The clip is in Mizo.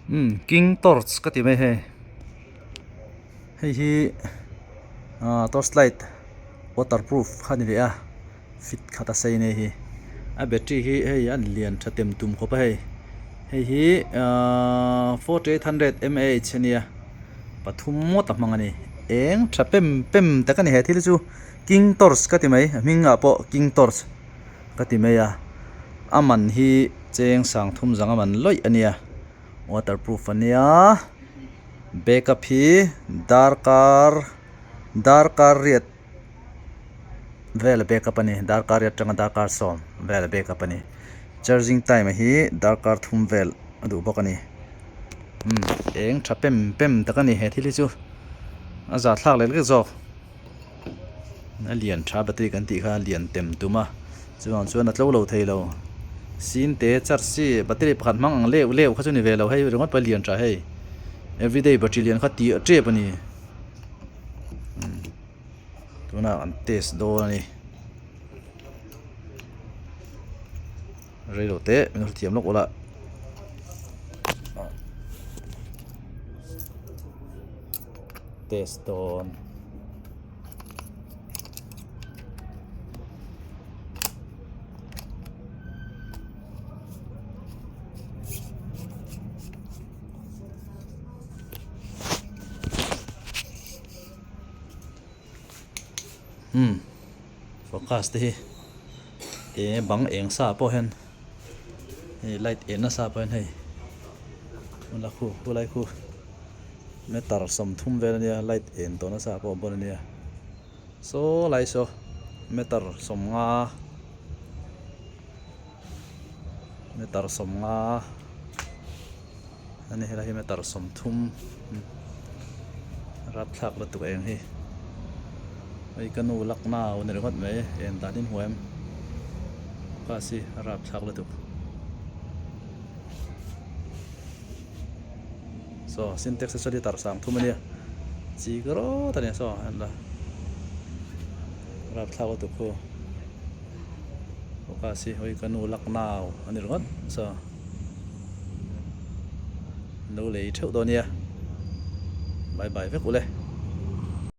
Umm king torch ka ti mai hei hei hi ah torch light waterproof kha a ni leh a fit khat a sei a nia hei a battery hi hei a lian tha tem tum khawp a hei hei hi ahh 4800 mah a nia pathum ngawt a hmang a ni eng tha pem pem tak a ni he thil chu king torch ka ti mai a hming ah pawh king torch. Ka ti mai a, a man hi cheng sang thum zang a man lawih a nia, waterproof a nia, backup hi darkar darkar riat vel a backup a ni, darkar riat atanga darkar sawm vel a backup a ni, charging time hi darkar thum vel a duh bawk a ni, umm eng tha pem pem tak a ni he thil hi chu a zahthlak lek lek zawk. A lian tha battery kan tih kha a lian tem tum a chuvang chuan a tlo lo thei lo sin te charge chi battery pakhat hmang ang leuh leuh kha chu ni ve lo hei ringawt pawh a lian tha hei everyday battery lian kha tih tep a ni tunah an test dawn a ni reilo te min hrethiam lawk ula. Test dawn. Umm focus te hi eng bang eng sa pawh hian hei light en nasa pawh hian hei la khu khulai khu. Meter 30 vel ania light en tawh nasa pawh bon ania saw lai saw meter 50 meter 50 ani helai hi meter 30 rapthlak lutuk eng hi hei ka nu lakna a ni ringawt mai en dan in huam class hi a rapthlak lutuk. Saw sintex te saw litre 30 ania chi ka rawt ania saw en la rapthlak lutuk khu focus hi hawi ka nu lak nau ani ringawt saw lo lei theuh dawn nia bye bye vek ule.